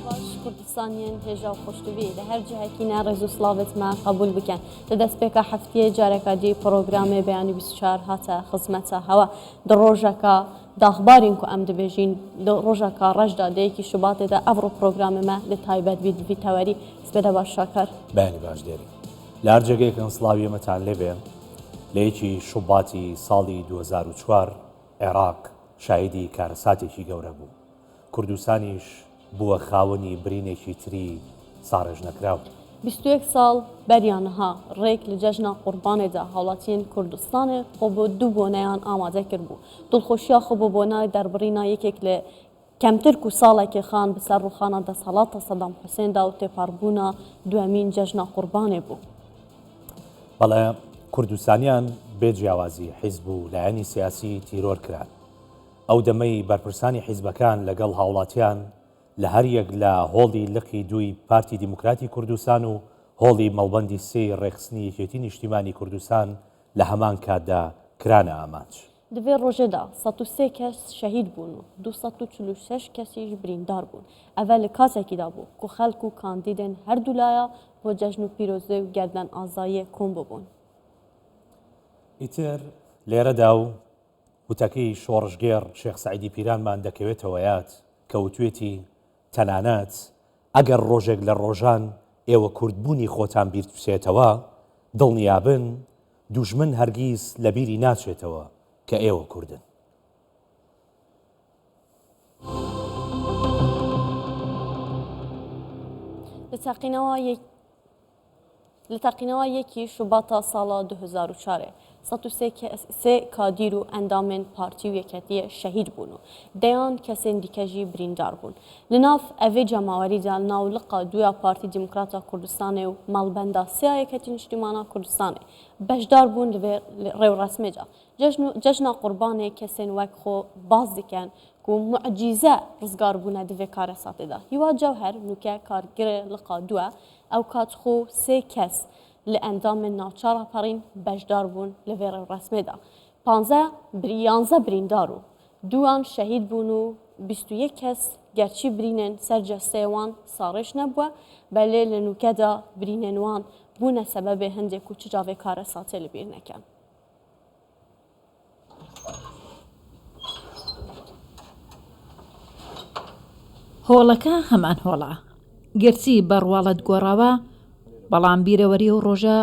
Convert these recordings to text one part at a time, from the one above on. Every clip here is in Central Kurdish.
باش کوردستانیان هێژا و خۆشتوی لە هەر جهەکی نا ڕێز و سڵاوت مە قەبوول بکەن لە دەستپێکا هەفتیە جارەکا دی پرۆگرامێ بەیانی 24 هاتە خزمەتە هەوە د ڕۆژەکە داخبارین کو ئەم دبێژین د ڕۆژەکە ڕەشدا دەیەکی شوباتێدا ئەڤڕۆ پرۆگرامێ مە لە تایبەت بی دڤی تەوەری سپێدە باش شاکار. بەیانی باش دێرین. لە هەر جێگەیەکن سڵاوی ئێمەتان لێبێ. لە یەکی شوباتی ساڵی 2004 عێراق شاهیدی کارەساتێکی گەورە بوو. کوردستانیش بووە خاوەنی برینێکی تری ساڕێژنەکراو. 21 ساڵ بەریا نها ڕێک لە جەژنا قوربانێدا هاوڵاتیێن کوردستانێ خۆ بۆ دوو بۆنەیان ئامادە کردبوو. دڵخۆشیا خۆ بۆ بۆنای دەربڕینا یەکێک لە کەمتر کو ساڵێکێ خان بسەر ڕوخانا دەسەڵاتا سەدام حوسێندا و تێپەڕبوونا دوەمین جەژنا قوربانێ بوو. بەڵێ کوردستانیان بێ جیاوازی حیزب و لایەنی سیاسی تیرۆر کران. ئەو دەمەی بەرپرسانی حیزبەکان لەگەڵ هاوڵاتیان لە هەریەک لە هۆڵی لقی دووی پارتی دیموکراتی کوردستان و هۆڵی مەڵبەندی سێی ڕێکخستنی یەکێتی نیشتیمانی کوردستان لە هەمان کاتدا کرانە ئامانج. دڤێ ڕۆژێدا 103 کەس شەهید بوون و 246 کەسیش بریندار بوون. ئەڤە لە کاتێکیدا بوو کو خەڵک و کاندیدێن هەردوو لایا بۆ جەژن و پیرۆزێ و گەردەن ئازاییێ کۆم ببوون. ئیتر لێرەدا و وتەکەی شۆڕشگێڕ شێخ سەعیدی پیرانمان دەکەوێتەوە یاد کە وتوێتی تەنانەت ئەگەر ڕۆژێک لە ڕۆژان ئێوە کوردبوونی خۆتان بیربچێتەوە دڵنیابن دوژمن هەرگیز لەبیری ناچێتەوە کە ئێوە کوردن. لە تەقینەوە یەک لە تەقینەوە یەکی شوباتا ساڵا 2004 103 سێ کادیر و ئەندامێن پارتی و یەکەتیە شەهید بوون و دەیان کەسێن دیکەژی بریندار بوون. لە ناف ئەڤێ جەماوەریدا ناو لقا دویا پارتی دیموکراتا کوردستانێ و مەڵبەندا سیا یەکەتی نیشتیمانا کوردستانێ بەشدار بوون لەێ ڕێوڕەسمێدا. جەژن و جەژنا قوربانێ کەسێن وەک خۆ باس دکەن کو موعجیزە ڕزگار بوونە دڤێ کارەساتێدا. هیوا جەوهەر نوکە کارگرێ لقا دوە ئەو کات خۆ سێ کەس لە ئەندامێن ناوچە ڕاپەڕین بەشدار بوون لەێ ڕێوڕەسمێدا. پانزە بری یانزە بریندار و دووان شەهید بوون و 21 کەس گەرچی برینێن سەر جەستەێ وان ساڕێژ نەبووە بەلێ لە نوکەدا برینێن وان بوونە سەبەبێ هەندێک و چ جاڤێ کارەساتێ لە بیر نەکەن. هۆڵەکە هەمان هۆڵە، گەرچی بە ڕواڵەت گۆڕاوە، بەڵام بیرەوەری ئەو ڕۆژە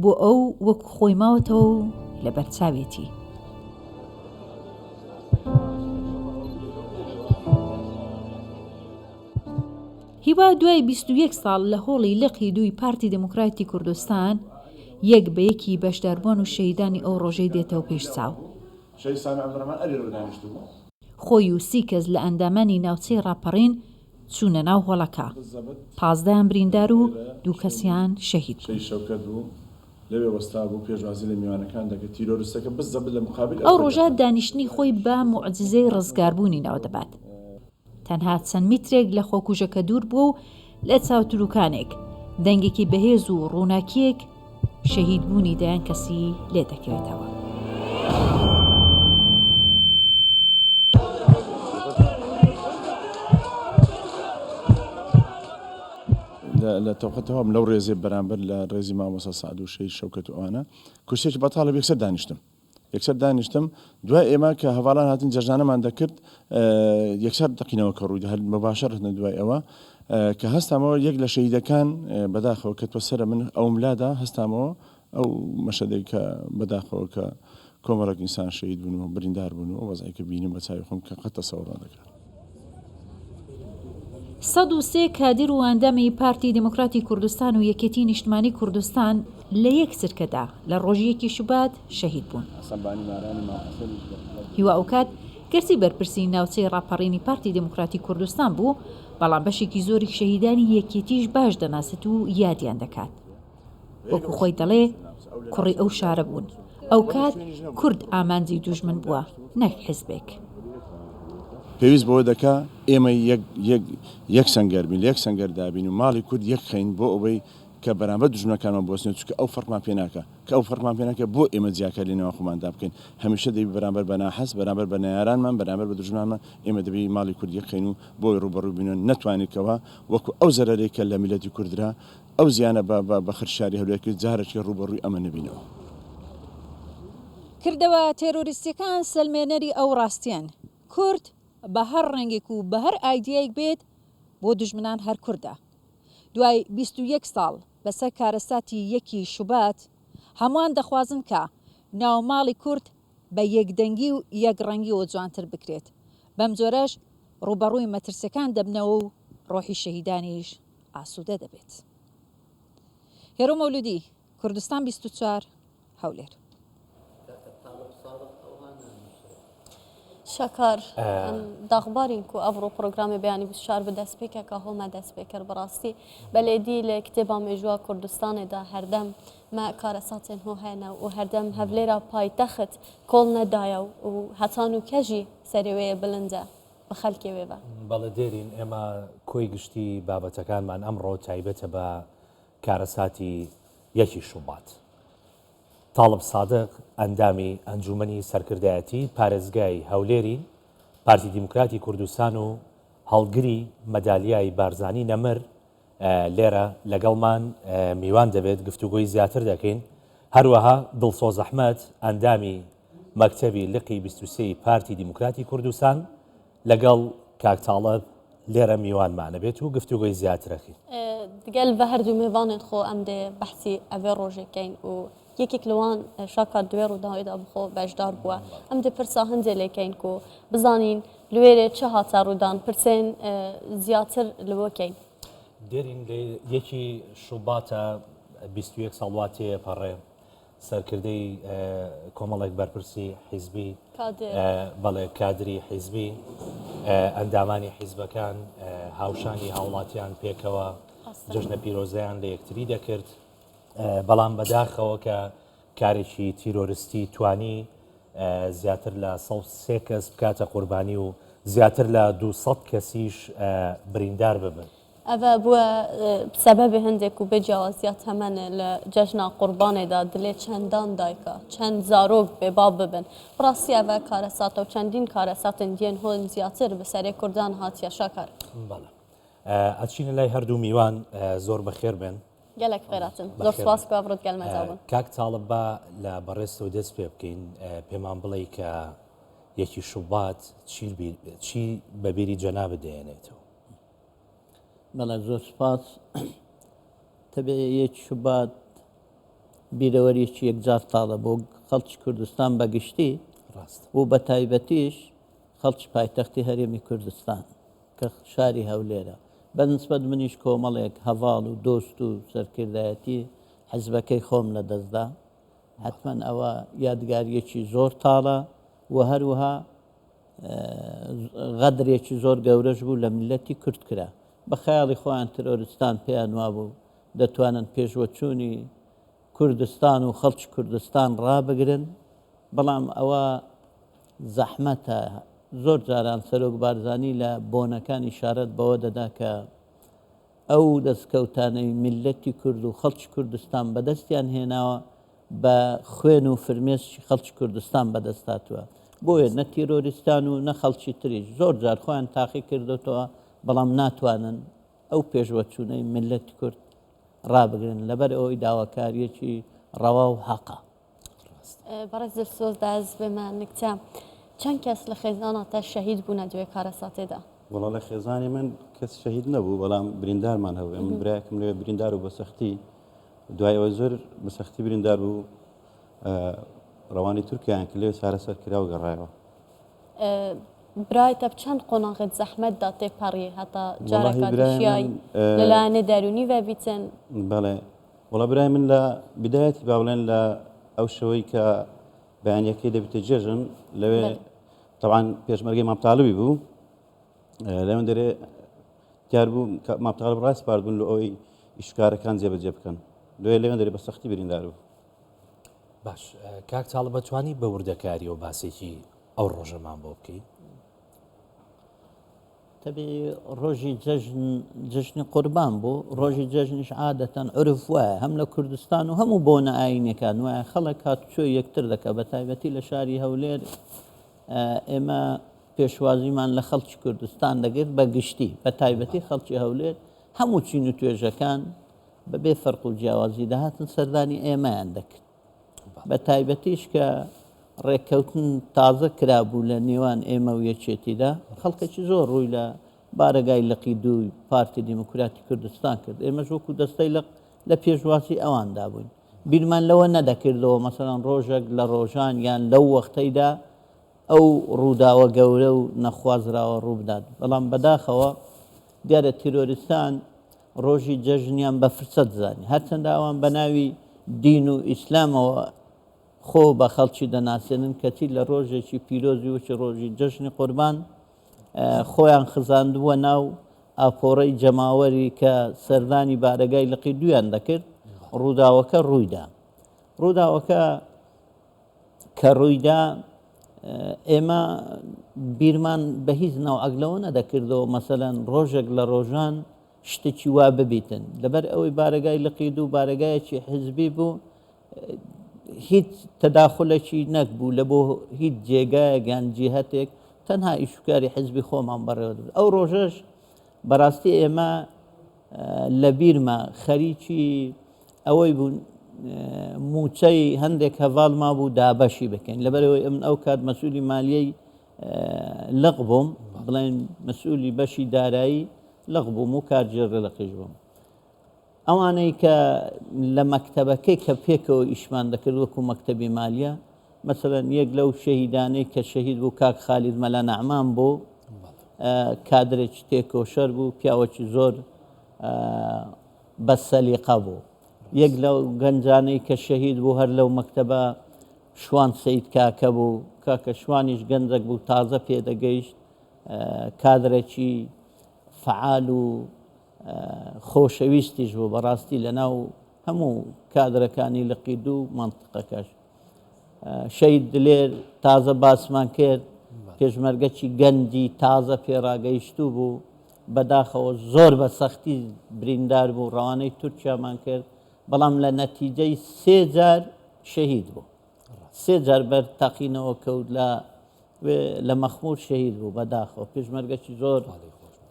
بۆ ئەو وەکو خۆی ماوەتەوە و لەبەر چاوێتی. هیوا دوای 21 ساڵ لە هۆڵی لقی دووی پارتی دێموکراتی کوردستان، یەک بە یەکی بەشداربووان و شەهیدانی ئەو ڕۆژەی دێتەوە پێش چاو. خۆی و سی کەس لە ئەندامانی ناوچەی ڕاپەڕین چوونە ناو هۆڵەکە، پازدەیان بریندار و دوو کەسیان شەهید بوون. ئەو ڕۆژە دانیشتنی خۆی بە موعجیزەی ڕزگاربوونی ناودەبات. تەنها چەند میترێک لە خۆکوژەکە دوور بووە و لە چاوتروکانێک، دەنگێکی بەهێز و ڕووناکییەک شەهیدبوونی دەیان کەسی لێ دەکەوێتەوە. لە تەوقەتەوە لەو ڕێزێ بەرامبەر لە ڕێزی مامۆستا سەعد و شەهید شەوکەت و ئەوانە کورسیەکی بەتاڵە یەکسەر دانیشتم. یەکسەر دانیشتم دوای ئێمە کە هەڤاڵان هاتن جەژنانەمان دەکرد یەکسەر تەقینەوە کە ڕوویدا هەر مباشر هەتنە دوای ئەوە کە هەستامەوە یەک لە شەهیدەکان بەداخەوە کەتوە سەرە من ئەوم لادا هەستامەوە ئەو مەشەدەی کە بەداخەوە کە کۆمەڵێک ئینسان شەهید بوون و بریندار بوون و ئەو وەزعەی کە بینیم بە چاوی خۆم کە قەت تەسەوڕ نەدەکرا. 103 کادیر و ئەندامی پارتی دیموکراتی کوردستان و یەکێتی نیشتمانی کوردستان لە یەک چرکەدا لە ڕۆژی یەکی شوبات شەهید بوون. هیوا ئەوکات گەرچی بەرپرسی ناوچەی ڕاپەڕینی پارتی دیموکراتی کوردستان بوو، بەڵام بەشێکی زۆری شەهیدانی یەکێتیش باش دەناسێت و یادیان دەکات. وەکو خۆی دەڵێ کوڕی ئەو شارە بوون. ئەوکات کورد ئامانجی دوژمن بووە نەک حیزبێک. پێویست بەوە دەکا ئێمە یەک یەک یەک سەنگەر بین، لە یەک سەنگەردا بین و ماڵی کورد یەک خەین بۆ ئەوەی. کە بەرامبەر دوژمنەکانمان بوەستین چونکە ئەو فەرقمان پێ ناکا کە ئەو فەرقمان پێ ناکا بۆ ئێمە جیاکاری لە نێوان خۆماندا بکەین هەمیشە دەبی بەرامبەر بە ناحەز بەرامبەر بە نەیارانمان بەرامبەر بە دوژمنانمان ئێمە دەبی ماڵی کورد یەک خەین و بۆی ڕووبەڕووی بینەوە نەتوانین کەوا وەکو ئەو زەرەرەی کە لە میللەتی کورد درا ئەو زیانە بە بە بە خرشاری هەولێر کرد جارەکی ڕووبەڕووی ئەمە نەبینەوە. کردەوە تێرۆریستیەکان سەلمێنەری ئەو ڕاستیەن، کورد بە هەر ڕەنگێک و بە هەر ئایدیایەک بێت بۆ دوژمنان هەر کوردە. دوای 21 ساڵ بەسەر کارەساتی یەکی شوبات، هەمووان دەخوازن کە ناوماڵی کورد بە یەکدەنگی و یەکڕەنگیەوە جوانتر بکرێت، بەمجۆرەش ڕووبەڕووی مەترسیەکان دەبنەوە و ڕۆحی شەهیدانیش ئاسوودە دەبێت. هێرۆ مەولودی، کوردستان 24، هەولێر. شەکار ئەم داخبارین کو ئەڤڕۆ پرۆگرامێ بەیانی 24 bi dest pê ke ka ho me dest pê kir bi rastî belê dî li kitêba mêjûa Kurdistanê de herdem me karesatên ho hene û herdem hevlêra paytext kol nedaye û heta nûke jî serê wê bilind e bi xelkê wê ve. بەڵێ دێرین ئێمە کۆی گشتی بابەتەکانمان ئەمڕۆ تایبەتە بە کارەساتی یەکی شوبات. تاڵب سادق، ئەندامی ئەنجوومەنی سەرکردایەتی پارێزگای هەولێری پارتی دیموکراتی کوردستان و هەڵگری مەدالیای بارزانی نەمر لێرە لەگەڵمان میوان دەبێت، گفتوگۆی زیاتر دەکەین. هەروەها دڵسۆز ئەحمەد، ئەندامی مەکتەبی لقی 23 ی پارتی دیموکراتی کوردستان لەگەڵ کاک تاڵب لێرە میوانمانە بێت و گفتوگۆی زیاترەکەین. دگەل ڤە هەردوو مێڤانێن خۆ ئەم دێ بەحسی ئەڤێ ڕۆژێ کەین و یەکێک لە وان شاکار دوێ ڕووداوێدا بخۆ بەشدار بووە ئەم دێ پرسا هەندێ لێ کەین کو بزانین لوێرێ چ هاتە ڕوودان پرسێن زیاتر لەوە کەین. دێرین لە یەکی شوباتە 21 ساڵ وا تێپەڕێ سەرکردەی کۆمەڵێک بەرپرسی حیزبی، بەڵێ کادری حیزبی، ئەندامانی حیزبەکان، هاوشانی هاوڵاتیان پێکەوە جەژنە پیرۆزەیان لە یەکتری دەکرد، بەڵام بەداخەوە کە کارێکی تیرۆرستی توانی زیاتر لە 103 کەس بکاتە قوربانی و زیاتر لە 200 کەسیش بریندار ببن. ئەڤە بووە سەبەبێ هەندێک و بێ جیاوازیا تەمەن لە جەژنا قوربانێدا دلێ چەندان دایکا چەند زارۆک بێ باب ببن. بڕاستی ئەڤە کارەساتە و چەندین کارەساتن دیێن هۆن زیاتر بە سەرێ کوردان هاتیە شاکار. بەڵێ ئەچینە لای هەردوو میوان زۆر بەخێر بێن. گەلەک خێراتن زۆر سپاس کو ئەڤڕۆت گەل مەجا بوون. کاک تاڵب با لە بەڕێزتەوە دەست پێ بکەین پێمان بڵێی کە یەکی شوبات چی بە بیری جەنابت دەیەنێتەوە؟ بەڵێ زۆر سپاس. تەبیعی یەکی شوبات بیرەوەریەکی یەکجار تاڵە بۆ خەڵکی کوردستان بە گشتی و بە تایبەتیش خەڵکی پایتەختی هەرێمی کوردستان کە شاری هەولێرە. بە نسبەت منیش کۆمەڵێک هەڤاڵ و دۆست و سەرکردایەتی حزبەکەی خۆم لەدەستدا. حەتمەن ئەوە یادگاریەکی زۆر تاڵە و هەروەها غەدرێکی زۆر گەورەش بوو لە میللەتی کورد کرا. بە خەیاڵی خۆیان ترۆریستان پێیان وابوو دەتوانن پێشوەچوونی کوردستان و خەڵکی کوردستان ڕابگرن، بەڵام ئەوە زەحمەتە. زۆر جاران سەرۆک بارزانی لە بۆنەکان ئیشارەت بەوە دەدا کە ئەو دەستکەوتانەی میللەتی کورد و خەڵکی کوردستان بەدەستیان هێناوە بە خوێن و فرمێسکی خەڵکی کوردستان بەدەست هاتووە. بۆیە نە تیرۆریستان و نە خەڵکی تریش زۆر جار خۆیان تاقی کردۆتەوە بەڵام ناتوانن ئەو پێشوەچوونەی میللەتی کورد ڕابگرن لەبەر ئەوەی داواکارییەکی ڕەوا و حەقە. بەڕێز دلسۆز داز بێمە نکتە چەند کەس لە خێزانە تا شەهید بوونە دوێ کارەساتێدا؟ وەڵا لە خێزانی من کەس شەهید نەبوو بەڵام بریندارمان هەبوو من برایەکم لەوێ بریندار و بە سەختی دوای ئەوەی زۆر بە سەختی بریندار بوو ڕەوانی تورکیان کرد لەوێ چارەسەر کرا و گەڕایەوە. برای تە چەند قۆناغت زەحمەتدا تێپەڕی هەتا جارەکە دشیای لەلایەنێ دەروونی وە بیتن؟ بەڵێ وەڵا برای من لە بدایەتی با بڵێن لە ئەو شەوەی کە بەیانیەکەی دەبێتە جێژن لەوێ تەوان پێشمەرگەی مامتاڵبی بوو لەوێن دەرێ دیار بوو مام تاڵب ڕاسپارد بوون لە ئەوەی ئیشکارەکان جێبەجێ بکەن لێ لەوێن دەرێ بە سەختی بریندار بوو. باش کاک تاڵب ئەتوانی بە وردەکاریەوە باسێکی ئەو ڕۆژەمان بۆ بکەی؟ تەبیعی ڕۆژی جەژن جەژنی قوربان بوو، ڕۆژی جەژنیش عادەتەن عورف وایە هەم لە کوردستان و هەموو بۆنە ئایینیەکان وایە خەڵک هاتوچۆی یەکتر دەکا بە تایبەتی لە شاری هەولێر ئێمە پێشوازیمان لە خەڵکی کوردستان دەگرت بە گشتی بە تایبەتی خەڵکی هەولێر هەموو چین و توێژەکان بەبێ فەرق و جیاوازی دەهاتن سەردانی ئێمەیان دەکرد. بە تایبەتیش کە ڕێککەوتن تازە کرابوو لە نێوان ئێمە و یەکێتیدا، خەڵکێکی زۆر ڕووی لە بارەگای لقی دووی پارتی دیموکراتی کوردستان کرد، ئێمەش وەکو دەستەی لق لە پێشوازی ئەواندا بووین. بیرمان لەوە نەدەکردەوە مەسەلەن ڕۆژێک لە ڕۆژان یان لەو وەختەیدا ئەو ڕووداوە گەورە و نەخوازراوە ڕووبدات، بەڵام بەداخەوە دیارە تیرۆریستان ڕۆژی جەژنیان بە فرسەت زانی، هەرچەندە ئەوان بە ناوی دین و ئیسلامەوە خۆ بە خەڵکی دەناسێنن، کەچی لە ڕۆژێکی پیرۆزی وەکی ڕۆژی جەژنی قوربان خۆیان خزاندبووە ناو ئاپۆرەی جەماوەری کە سەردانی بارەگای لقی دوویان دەکرد، ڕووداوەکە ڕوویدا. ڕووداوەکە کە ڕوویدا ئێمە بیرمان بە هیچ نەوعەک لەوە نەدەکردەوە مەسەلەن ڕۆژێک لە ڕۆژان شتێکی وا ببیتن لەبەر ئەوەی بارەگای لقی دوو بارەگایەکی حزبی بوو هیچ تەداخلێکی نەکبوو لە بۆ هیچ جێگایەک یان جیهتێک تەنها ئیشوکاری حزبی خۆمان بەڕێوە دەبرد ئەو ڕۆژەش بەڕاستی ئێمە لە بیرمە خەریکی ئەوەی بوون موچەی هەندێک هەڤاڵ مابوو دابەشی بکەین لەبەرەوەی ئەمن ئەو کات مەسوولی مالیەی لق بووم بڵێن مەسئولی بەشی دارایی لق بووم و کارگێڕی لقیش بووم ئەوانەی کە لە مەکتەبەکەی کە پێکەوە ئیشمان دەکرد وەکو مەکتەبی مالیە مەسەلەن یەک لەو شەهیدانەی کە شەهید بوو کاک خالید مەلا نەعمان بوو کادرێکی تێکۆشەر بوو پیاوەکی زۆر بە سەلیقە بوو یەک لەو گەنجانەی کە شەهید بوو هەر لەو مەکتەبە شوان سید کاکە بوو کاکە شوانیش گەنجێک بوو تازە پێدەگەیشت کادرێکی فەعال و خۆشەویستیش بوو بەڕاستی لەناو هەموو کادرەکانی لقی دوو مەنتقەکەش. شەهید دلێر تازە باسمان کرد پێشمەرگەکی گەنجی تازە پێڕاگەیشتوو بوو بەداخەوە زۆر بە سەختی بریندار بوو ڕەوانەی تورکیامان کرد بەڵام لە نەتیجەی سێ جار شەهید بوو سێ جار بەر تەقینەوە کەوت لە لە مەخمور شەهید بوو بەداخەوە پێشمەرگەکی زۆر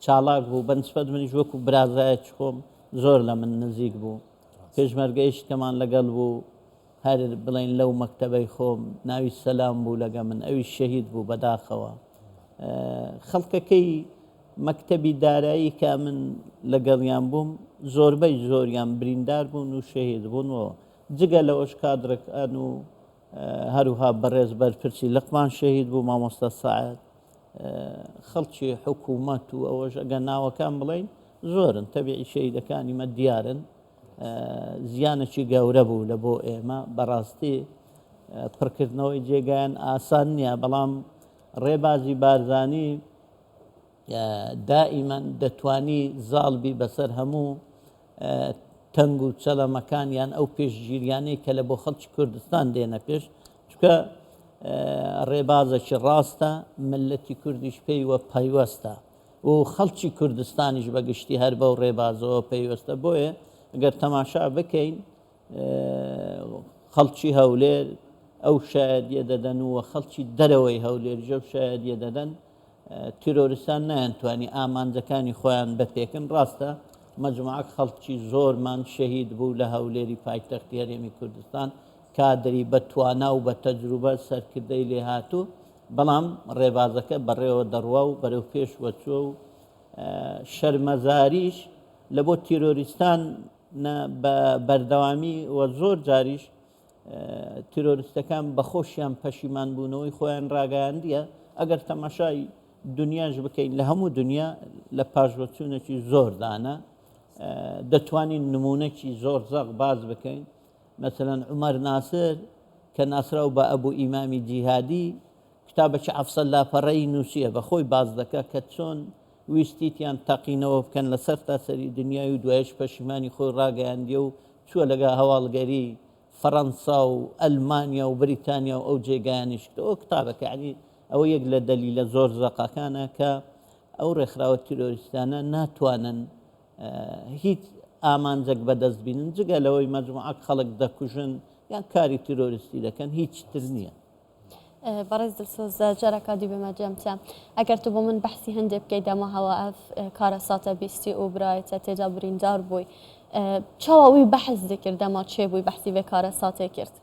چاڵاک بوو بەنسبەت منیش وەکو برازایەکی خۆم زۆر لە من نزیک بوو پێشمەرگەیش کەمان لەگەڵ بوو هەر بڵێن لەو مەکتەبەی خۆم ناوی سەلام بوو لەگە من ئەویش شەهید بوو بەداخەوە خەڵکەکەی مەکتەبی دارایی کە من لەگەڵیان بووم زۆربەی زۆریان بریندار بوون و شەهید بوون و جگە لەوەش کادرەکان و هەروها بەڕێز بەرپرسی لقمان شەهید بوو مامۆستا سەعد خەڵکی حکوومەت و ئەوەش ئەگەر ناوەکان بڵین زۆرن تەبیعی شەهیدەکانی مە دیارن زیانێکی گەورە بوو لە بۆ ئێمە بەڕاستی پڕکردنەوەی جێگایان ئاسان نییە بەڵام ڕێبازی بارزانی دائیمەن دەتوانی زاڵ بی بەسەر هەموو تەنگ و چەلەمەکان یان ئەو پێشگیریانەی کە لە بۆ خەڵکی کوردستان دێنە پێش چکە ڕێبازێکی ڕاستە ملەتی کوردیش پێی وە پەیوەستە و خەڵکی کوردستانیش بە گشتی هەر بەو ڕێبازەوە پەیوەستە بۆیە گەر تەماشا بکەین خەڵکی هەولێر ئەو شایەدیە دەدەن و خەڵکی دەرەوەی هەولێریش ئەو شایەدیە دەدەن تیرۆریستان نەیانتوانی ئامانجەکانی خۆیان بپێکن، ڕاستە مەجموعەک خەڵکی زۆرمان شەهید بوو لە هەولێری پایتەختی هەرێمی کوردستان، کادری بە توانا و بە تەجروبە سەرکردەی لێهاتوو، بەڵام ڕێبازەکە بەڕێوە دەڕوا و بەرەو پێش وەچووە و شەرمەزاریش لە بۆ تیرۆریستان بە بەردەوامی و زۆر جاریش تیرۆریستەکان بە خۆشیان پەشیمان بوونەوەی خۆیان ڕاگەیاندیە، ئەگەر تەماشای دنیاش بکەین لە هەموو دنیا لە پاشڤەچوونێکی زۆردانە، دەتوانین نمونەکی زۆر زەق باس بکەین، مەسەلەن عومەر ناسر کە ناسراو بە ئەبوو ئیمامی جیهادی کتابەکی حەفسەد لاپەڕەیی نووسیە بە خۆی باس دەکا کە چۆن ویستیتیان تەقینەوە بکەن لە سەرتاسەری دنیای و دوایش پەشیمانی خۆی ڕاگەیاندیە و چووە لەگە هەواڵگەری فەڕەنسا و ئەلمانیا و بریتانیا و ئەو جێگایانیش کە ئەو کتابەکە یانی ئەوە یەک لە دەلیلە زۆر زەقەکانە کە. ئەو ڕێکخراوە تیرۆریستانە ناتوانن هیچ ئامانجێک بەدەست بینن جگە لەوەی مەجموعەک خەڵک دەکوژن یان کاری تیرۆریستی دەکەن هیچ تر نییە. بەڕێز دلسۆز جارەکا دی بێمە جەم تە ئەگەر تو بۆ من بەحسی هەندێ بکەی دەما هەوا ئەف کارەساتە بیستی و برایتە تێدا بریندار بووی چاوا وی بەحس دکرد دەما چێ بووی بەحسی ڤێ کارەساتێ کرد؟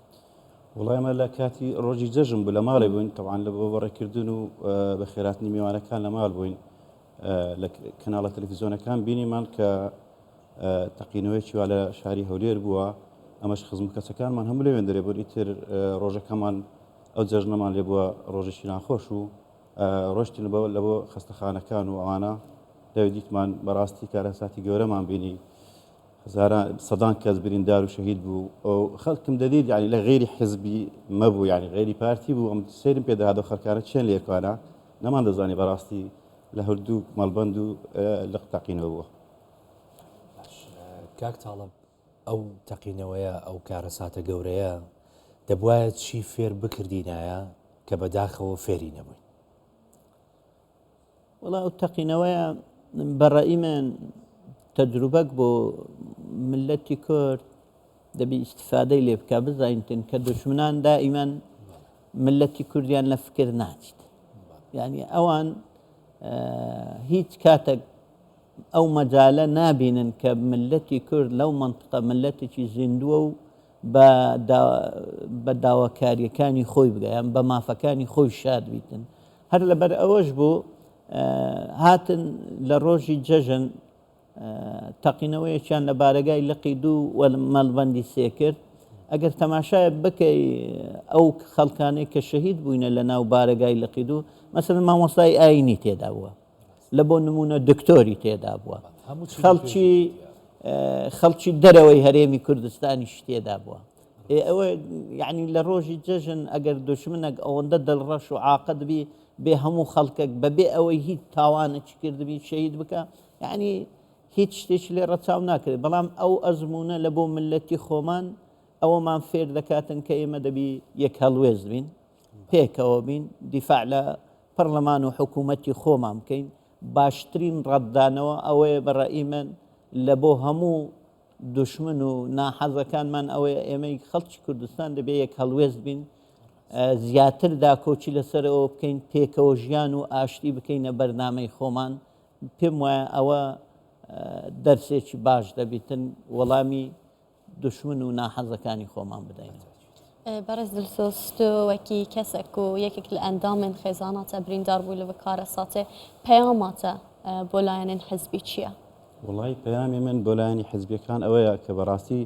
وەڵا ئێمە لە کاتی ڕۆژی جەژن بوو لە ماڵێ بووین تەبعەن لە بۆ بەڕێکردن و بەخێراتنی میوانەکان لە ماڵ بووین لە کەناڵە تەلەفیزیۆنەکان بینیمان کە تەقینەوەیەکی وا لە شاری هەولێر بووە ئەمەش خزم و کەسەکانمان هەموو لەوێن دەرێ بوون ئیتر ڕۆژەکەمان ئەو جەژنەمان لێ بووە ڕۆژێکی ناخۆش و ڕۆشتین بە لە بۆ خەستەخانەکان و ئەوانە لەوێ دیتمان بەڕاستی کارەساتی گەورەمان بینی هەزاران سەدان کەس بریندار و شەهید بوو ئەو خەڵکم دەدیت یعنی لە غیری حزبی مەبوو یعنی غیری پارتی بوو ئەم سەیرم پێدەهات ئەو خەڵکانە چێن لێکوانە نەمان دەزانی بەڕاستی لە هەردوو مەڵبەند و لق تەقینەوە بووە. باش کاک تاڵب ئەو تەقینەوەیە ئەو کارەساتە گەورەیە دەبوایە چی فێر بکردینایە کە بەداخەوە فێری نەبووین؟ وەڵا ئەو تەقینەوەیە بە ڕەئی من تەجروبەک بۆ ملەتی کورد دەبی ئیستفادەی لێ بکا بزانیتن کە دوشمنان دائیمەن ملەتی کوردیان لە فکر ناچیت یعنی ئەوان هیچ کاتێک ئەو مەجالە نابینن کە ملەتی کورد لەو منطقە ملەتێکی زیندووە و بە داواکاریەکانی خۆی بگەیان بە مافەکانی خۆی شاد بیتن هەر لەبەر ئەوەش بوو هاتن لە ڕۆژی جەژن تەقینەوەیەکیان لە بارەگای لقی دوو و مەڵبەندی سێ کرد ئەگەر تەماشای بکەی ئەو خەڵکانەی کە شەهید بووینە لە ناو بارەگای لقی دوو مەسەلەن مامۆستای ئاینی تێدا بووە لە بۆ نمونە دکتۆری تێدا بووە خەڵکی خەڵکی دەرەوەی هەرێمی کوردستانیش تێدا بووە ئێ ئەوە یعنی لە ڕۆژی جەژن ئەگەر دوشمنێک ئەوەندە دڵڕەش و عاقد بی بێ هەموو خەڵکێک بەبێ ئەوەی هیچ تاوانێکی کردبی شەهید بکە یعنی هیچ شتێکی لێ ڕەچاو ناکرێت بەڵام ئەو ئەزمونە لە بۆ ملەتی خۆمان ئەوەمان فێر دەکاتن کە ئێمە دەبی یەک هەڵوێست بین پێکەوە بین دیفاع لە پەرلەمان و حکوومەتی خۆمان بکەین باشترین ڕەتدانەوە ئەوەیە بە ڕەئی من لە بۆ هەموو دوشمن و ناحەزەکانمان ئەوەیە ئێمەی خەڵکی کوردستان دەبێ یەک هەڵوێست بین زیاتر داکۆکی لەسەر ئەوە بکەین پێکەوە ژیان و ئاشتی بکەینە بەرنامەی خۆمان پێم وایە ئەوە دەرسێکی باش دەبیتن وەڵامی دوشمن و ناحەزەکانی خۆمان بدەینەوە. بەڕێز دلسۆز تۆ وەکی کەسێک و یەکێک لە ئەندامێن خێزاناتە بریندار بووی لە کارەساتێ پەیاماتە بۆ لایەنێن حزبی چییە؟ وەڵی پەیامی من بۆ لایەنی حزبیەکان ئەوەیە کە بەڕاستی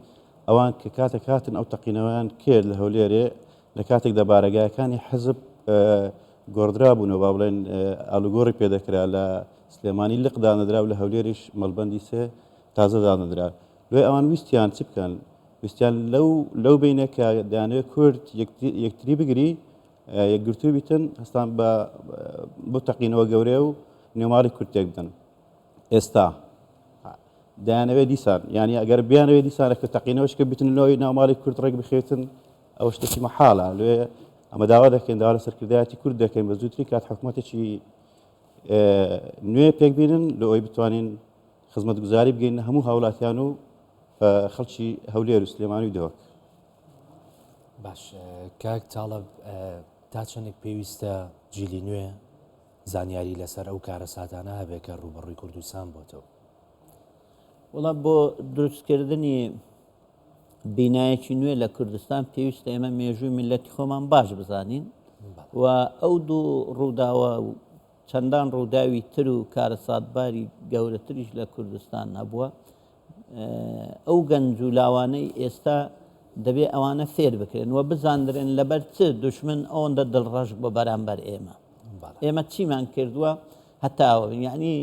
ئەوان کە کاتێک هاتن ئەو تەقینەوەیان کرد لە هەولێرێ لە کاتێکدا بارەگایەکانی حزب گۆڕدرابوونەوە با بڵێن ئالوگۆڕی پێدەکرا لە سلێمانی لق دانەدرا و لە هەولێریش مەڵبەندی سێ تازە دانەدرا دوای ئەوان ویستیان چ بکەن ویستیان لەو لەو بینە کە دەیانەوێت کورد یەکتری بگری یەکگرتوو بیتن هەستان بە بۆ تەقینەوە گەورەیە و نێوماڵی کورد تێک بدەن ئێستا دەیانەوێت دیسان یعنی ئەگەر بیانەوێت دیسانە کە تەقینەوەش کە بتن لەوەی ناوماڵی کورد ڕێک بخێتن ئەوە شتێکی مەحاڵە لێ ئەمە داوا دەکەین داوا لە سەرکردایەتی کورد دەکەین بە زووترین کات حکوومەتێکی نوێ پێک بینن لە ئەوی بتوانین خزمەتگوزاری بگەین هەموو هاوڵاتیان و خەڵکی هەولێر و سلێمانی و دهۆک. باش کاک تاڵب تا چەندێک پێویستە جیلی نوێ زانیاری لەسەر ئەو کارەساتانە هەبێ کە ڕووبەڕووی کوردستان بۆتەوە؟ وەڵا بۆ دروستکردنی بینایەکی نوێ لە کوردستان پێویستە ئێمە مێژووی میللەتی خۆمان باش بزانین و ئەو دوو ڕووداوە و چەندان ڕووداوی تر و کارەساتباری گەورەتریش لە کوردستان هەبووە ئەو گەنج و لاوانەی ئێستا دەبێ ئەوانە فێر بکرێن و بزاندرێن لەبەر چ دوشمن ئەوەندە دڵڕەش بۆ بەرامبەر ئێمە ئێمە چیمان کردووە هەتاوە یعنی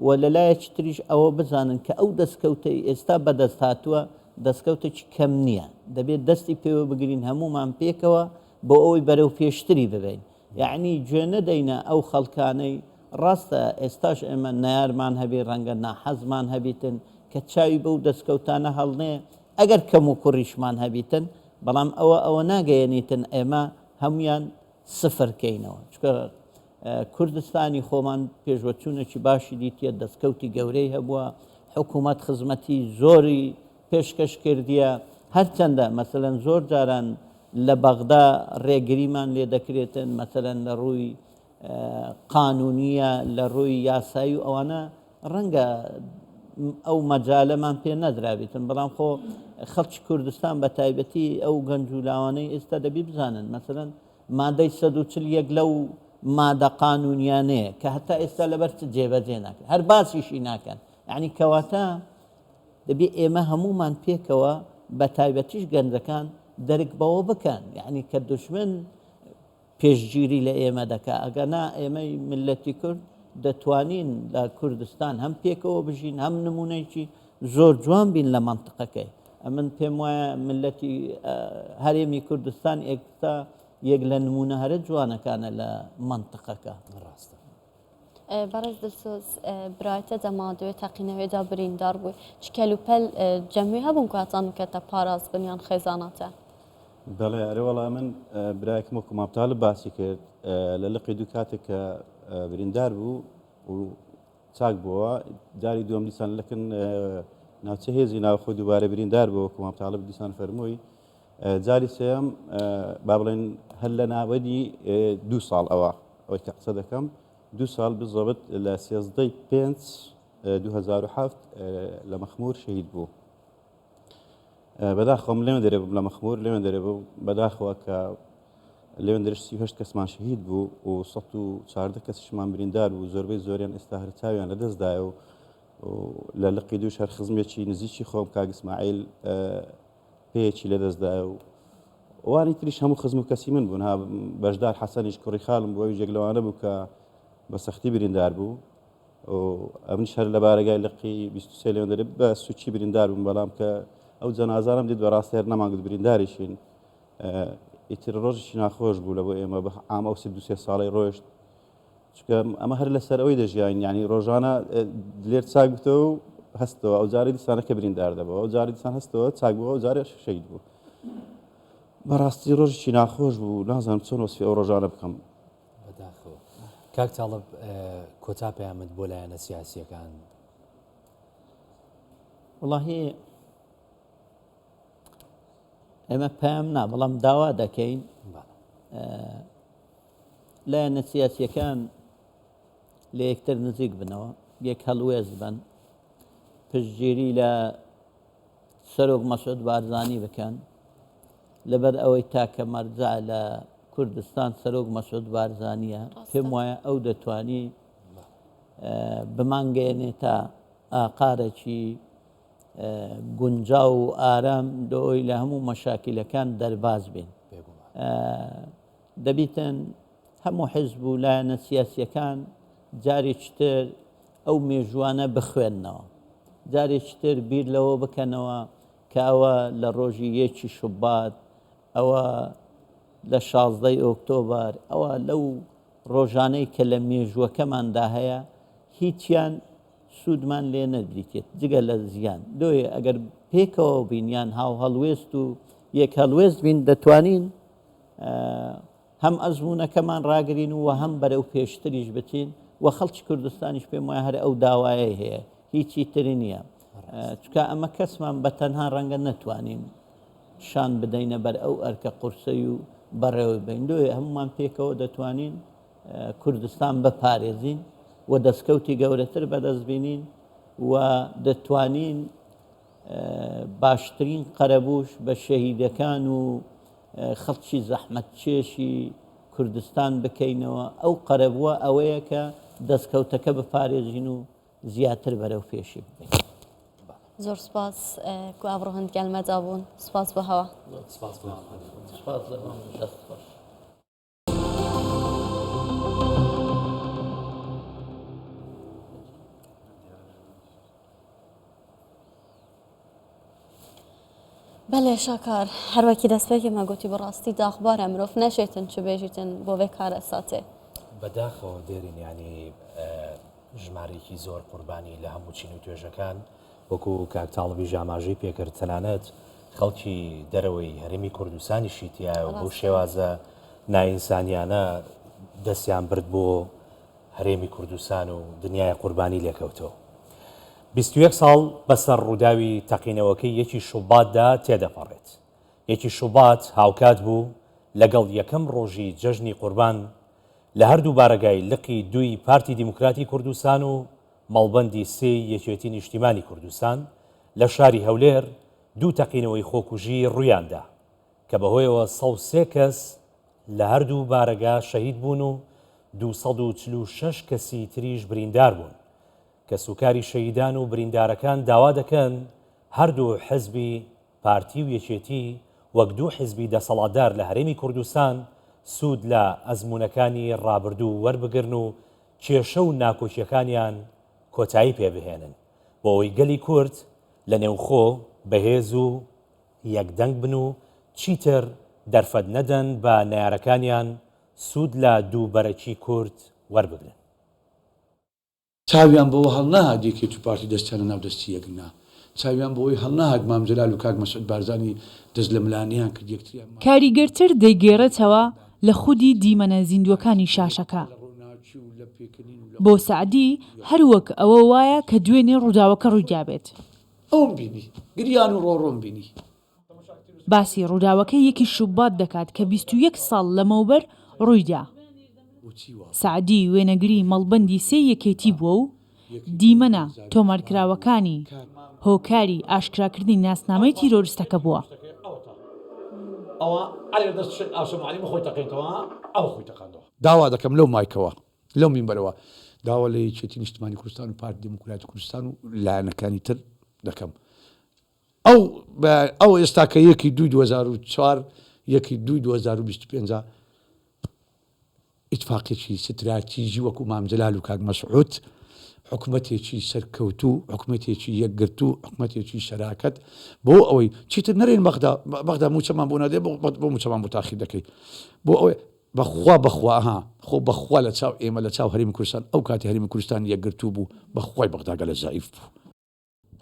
و لەلایەکی تریش ئەوە بزانن کە ئەو دەستکەوتەی ئێستا بەدەست هاتووە دەستکەوتێکی کەم نییە دەبێت دەستی پێوە بگرین هەمومان پێکەوە بۆ ئەوەی بەرەو پێشتری ببین یەعنی گوێ نەدەینە ئەو خەڵکانەی، ڕاستە ئێستاش ئێمە نەیارمان هەبی ڕەنگە ناحەزمان هەبیتن کە چاوی بەو دەستکەوتانە هەڵنێ ئەگەر کەموکوڕیشمان هەبیتن بەڵام ئەوە ئەوە ناگەیەنیتن ئێمە هەموویان سفر کەینەوە چونکە. کوردستانی خۆمان پێشوەچوونێکی باشی دیتیە، دەستکەوتی گەورەی هەبووە، حکوومەت خزمەتی زۆری پێشکەش کردیە، هەرچەندە مەسەلەن زۆر جاران لە بەغدا ڕێگریمان لێ دەکرێتن مەسەلەن لە ڕووی قانونیە لە ڕووی یاسایی و ئەوانە ڕەنگە ئەو مەجالەمان پێ نەدرابێتن بەڵام خۆ خەڵکی کوردستان بە تایبەتی ئەو گەنج و لاوانەی ئێستا دەبی بزانن مەسەلەن مادەی 140 یەک لەو مادە قانونیانەیە کە هەتا ئێستا لەبەر چ جێبەجێ ناکەن هەر باسیشی ناکەن یعنی کەواتە دەبێ ئێمە هەموومان پێکەوە بە تایبەتیش گەنجەکان دەرک بەوە بکەن یعنی کە دوشمن پێشگیری لە ئێمە دەکا ئەگەنا ئێمەی میللەتی کورد دەتوانین لە کوردستان هەم پێکەوە بژین هەم نمونەیەکی زۆر جوان بین لە مەنتقەکەی ئەمن پێم وایە میللەتی هەرێمی کوردستان ئێستا یەک لە نمونە هەرە جوانەکانە لە مەنتقەکە. ڕاستە. بەڕێز دلسۆز برایتە دەما دوێ تەقینەوێدا بریندار بووی چ کەلوپەل جەموی هەبوون کو هەتا نوکەتە پاراز بن یان خێزاناتە؟ بەڵێ ئەرێ وەڵا من برایەکم وەکو مام تالب باسی کرد لە لقی دوو کاتێک کە بریندار بوو و چاک بووە جاری دووەم دیسان لەکن ناوچە هێزی ناوخۆ دووبارە بریندار بوو وەکو مام تالب دیسان فەرمووی جاری سێیەم با بڵێن هەر لە ناوەدی دوو ساڵ ئەوە ئەوەی کە قسە دەکەم دوو ساڵ بزەبت لە سێزدەی پێنج 2007 لە مەخمور شەهید بوو بەداخەوە من لێوێن دەرێ بووم لە مەخمور لێوێن دەرێ بوو بەداخەوە کە لێوێن دەرش 38 کەسمان شەهید بوو و 114 کەسیشمان بریندار بوو زۆربەی زۆریان ئێستا هەر چاویان لەدەستدایە و لە لقی دووش هەر خزمێکی نزیکی خۆم کاک ئیسماعیل پێیەکی لەدەستدایە و ئەوانی تریش هەموو خزم و کەسی من بوون ها بەشدار حەسەنیش کوڕی خاڵم بوو ئەویش یەک لەوانە بوو کە بە سەختی بریندار بوو و ئەمنیش هەر لە بارەگای لقی 23 لێوان دەرێ بە سوچی بریندار بووم بەڵام کە ئەو جەنازانم دیت بەڕاستی هەر نەمانگوت برینداریشین ئیتر ڕۆژێکی ناخۆش بوو لە بۆ ئێمە بە عام ئەو 32 ساڵەی ڕۆشت چونکە ئەمە هەر لەسەر ئەوەی دەژیاین یعنی ڕۆژانە دلێر چاک بتەوە و هەستەوە ئەو جارەی دیسانەکە بریندار دەبەوە ئەو جارەی دیسان هەستەوە چاک بووە ئەو جارێ شەهید بوو بەڕاستی ڕۆژێکی ناخۆش بوو نازانم چۆن وەسفی ئەو ڕۆژانە بکەم بەداخەوە کاک تاڵب کۆتا پەیامت بۆ لایەنە سیاسیەکان وڵاهی ئێمە پەیام نا بەڵام داوا دەکەین لایەنە سیاسییەکان لە یەکتر نزیک بنەوە، یەک هەڵوێست بن، پشتگیری لە سەرۆک مەسعود بارزانی بکەن، لەبەر ئەوەی تاکە مەرجع لە کوردستان سەرۆک مەسعود بارزانییە، پێم وایە ئەو دەتوانی بمانگەیەنێتە ئاقارێکی گونجاو و ئارام لۆ ئەوی لە هەموو مەشاکیلەکان دەرباز بین. دەبیتن هەموو حزب و لایەنە سیاسیەکان جارێکی تر ئەو مێژووانە بخوێننەوە، جارێکی تر بیر لەوە بکەنەوە کە ئەوە لە ڕۆژی یەکی شوبات، ئەوە لە شازدەی ئۆکتۆبەر، ئەوە لەو ڕۆژانەی کە لە مێژووەکەماندا هەیە هیچیان سوودمان لێ نەدریتێت جگە لە زیان، لۆیە ئەگەر پێکەوە بین یان هاوهەڵوێست و یەک هەڵوێست بین دەتوانین هەم ئەزموونەکەمان ڕاگرین و هەم بەرەو پێشتریش بچین و خەڵکی کوردستانیش پێم وایە هەر ئەو داوایەی هەیە هیچی تری نییە چکە ئەمە کەسمان بە تەنها ڕەنگە نەتوانین شان بدەینە بەر ئەو ئەرکە قورسەی و بەڕێوەی بین لۆیە هەمومان پێکەوە دەتوانین کوردستان بپارێزین و دەستکەوتی گەورەتر بەدەست بینین و دەتوانین باشترین قەرەبووش بە شەهیدەکان و خەڵکی زەحمەتکێشی کوردستان بکەینەوە، ئەو قەرەبووە ئەوەیە کە دەستکەوتەکە بپارێزین و زیاتر بەرەو پێشی ببەین. زۆر سوپاس کو ئەڤڕۆ هەند گەل مەدا بوون سوپاس بۆ هەوا. سوپاس بۆ سوپاس لە دەست خۆش. بەلێ شاکار هەروەکی دەستپێکی مە گوتی بەڕاستی داخبارە مرۆڤ نەشێتن چ بێژیتن بۆ ڤێ کارەساتێ. بەداخەوە دێرین یانی ژمارەیەکی زۆر قوربانی لە هەموو چین و توێژەکان وەکو کاک تاڵبیش ئاماژەی پێکرد تەنانەت خەڵکی دەرەوەی هەرێمی کوردستانیشی تایە و بەو شێوازە نائینسانیانە. دەستیان برد بۆ هەرێمی کوردستان و دنیای قوربانی لێکەوتەوە. 21 ساڵ بەسەر ڕووداوی تەقینەوەکەی یەکی شوباتدا تێدەپەڕێت. یەکی شوبات هاوکات بوو لەگەڵ یەکەم ڕۆژی جەژنی قوربان لە هەردوو بارەگای لقی دووی پارتی دیموکراتی کوردستان و مەڵبەندی سێی یەکێتی نیشتیمانی کوردستان لە شاری هەولێر دوو تەقینەوەی خۆکوژی ڕوویاندا کە بەهۆیەوە 103 کەس لە هەردوو بارەگا شەهید بوون و 246 کەسی تریش بریندار بوون. کەسوکاری شەهیدان و بریندارەکان داوا دەکەن هەردوو حزبی پارتی و یەکێتی وەک دوو حزبی دەسەڵاتدار لە هەرێمی کوردستان سوود لە ئەزموونەکانی ڕابردوو وەربگرن و کێشە و ناکۆکیەکانیان کۆتایی پێ بهێنن بۆ ئەوەی گەلی کورد لە نێوخۆ بەهێز و یەکدەنگ بن و چیتر دەرفەت نەدەن بە نەیارەکانیان سوود لە دووبەرەکی کورد وەربگرن. چاویان بەوە هەڵنەهات یەکێتی و پارتی دەستیان لەناو دەستی یەک نا، چاویان بەوەی هەڵنەهات مام جەلال و کاک مەسعود بارزانی دەست لە ملانیان کرد یەکتریان ماچ کاریگەرتر دەیگێڕێتەوە لە خودی دیمەنە زیندووەکانی شاشەکە. بۆ سەعدی هەر وەک ئەوە وایە کە دوێنێ ڕووداوەکە ڕوویدابێت. ئەوم بینی، گریان و ڕۆڕۆم بینی. باسی ڕووداوەکەی یەکی شوبات دەکات کە 21 ساڵ لەمەوبەر ڕوویدا. سەعدی وێنەگری مەڵبەندی سێی یەکێتی بووە و دیمەنە تۆمارکراوەکانی هۆکاری ئاشکراکردنی ناسنامەی تیرۆرستەکە بووە. داوا دەکەم لەو مایکەوە لەو مینبەرەوە داوا لە یەکێتی نیشتمانی کوردستان و پارتی دیموکراتی کوردستان و لایەنەکانی تر دەکەم ئەو ئەو ئێستا کە یەکی دووی 2004 یەکی دووی 2025 ئیتفاقێکی ستراتیژی وەکو مام جەلال و کاک مەسعود حکومەتێکی سەرکەوتوو حکومەتێکی یەکگرتوو حکومەتێکی شەراکەت بۆ ئەوەی چیتر نەرێن بەغدا بەغدا موچەمان بۆ نادێ بۆ موچەمان بۆ تاخیر دەکەی بۆ ئەوەی بەخوا بەخوا ها خۆ بەخوا لە چاو ئێمە لە چاو هەرێمی کوردستان ئەو کاتی هەرێمی کوردستان یەکگرتوو بوو بەخوای بەغدا گەلە زەعیف بوو.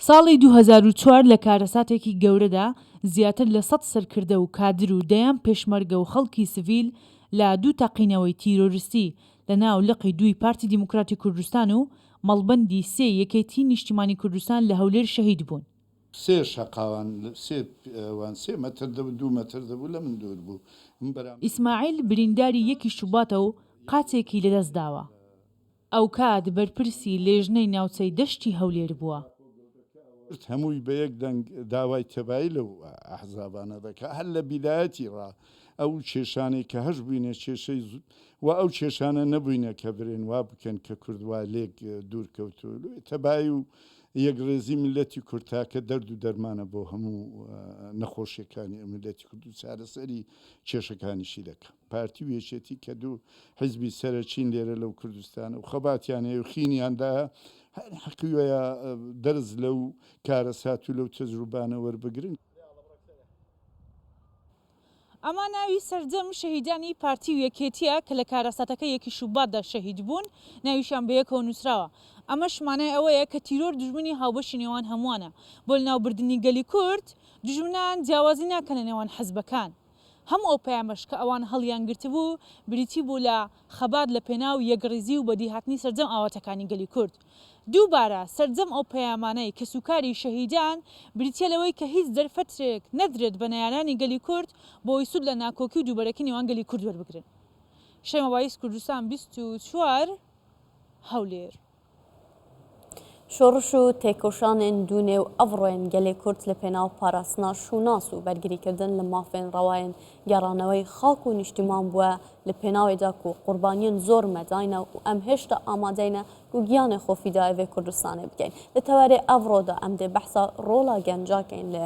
ساڵی 2004 لە کارەساتێکی گەورەدا زیاتر لە سەد سەرکردە و کادر و دەیان پێشمەرگە و خەڵکی سڤیل لە دوو تەقینەوەی تیرۆرستی لە ناو لقی دووی پارتی دیموکراتی کوردستان و مەڵبەندی سێی یەکێتی نیشتیمانی کوردستان لە هەولێر شەهید بوون. سێ شەقاوان سێ وان سێ مەتر دەبوو دوو مەتر دەبوو لە من دوور بوو من بەرامبەر. ئیسماعیل برینداری یەکی شوباتە و قاچێکی لەدەستداوە. ئەوکات بەرپرسی لێژنەی ناوچەی دەشتی هەولێر بووە. کورد هەمووی بە یەک دەنگ داوای تەبایی لەو ئەحزابانە دەکا هەر لە بیدایەتی ڕا ئەو کێشانەی کە هەش بووینە کێشەی و ئەو کێشانە نەبووینە کە برێن وا بکەن کە کورد وا لێک دوور کەوتوو تەبایی و یەکڕێزی میللەتی کورد تاکە دەرد و دەرمانە بۆ هەموو نەخۆشیەکانی میللەتی کورد و چارەسەری کێشەکانیشی دەکا. پارتی و یەکێتی کە دوو حیزبی سەرەکین لێرە لەو کوردستانە و خەباتیان هەیە و خینیان دایە هەر حەقی وەیە دەرس لەو کارەسات و لەو تەجروبانە وەربگرن. ئەمە ناوی سەرجەم شەهیدانی پارتی و یەکێتییە کە لە کارەساتەکەی یەکی شوباتدا شەهید بوون، ناویشیان بەیەکەوە نووسراوە. ئەمەش مانای ئەوەیە کە تیرۆر دوژمنی هاوبەشی نێوان هەمووانە. بۆ لەناوبردنی گەلی کورد، دوژمنان جیاوازی ناکەن لە نێوان حزبەکان. هەموو ئەو پەیامەش کە ئەوان هەڵیانگرتبوو بریتی بوو لە خەبات لە پێناو یەکڕیزی و بەدیهاتنی سەرجەم ئاواتەکانی گەلی کورد. دووبارە سەرجەم ئەو پەیامانەی کەسوکاری شەهیدان بریتیە لەوەی کە هیچ دەرفەتێک نەدرێت بە نەیارانی گەلی کورد بۆ ئەوەی سوود لە ناکۆکی و دووبەرەکی نێوان گەلی کورد وەربگرن. شەیما بایز کوردستان 24، هەولێر. شۆڕش و تێکۆشانێن دوونێ و ئەڤڕۆێن گەلێ کورد لە پێناو پاراستنا شووناس و بەرگریکردن لە مافێن ڕەواێن گەڕانەوەی خاک و نیشتیمان بووە لە پێناوێدا کو قوربانیێن زۆر مە داینە و ئەم هێشتا ئامادەینە کو گیانێ خۆ فیداێ ڤێ کوردستانێ بکەین. لە تەوەرێ ئەڤڕۆدا ئەم دێ بەحسا ڕۆڵا گەنجا کەین لە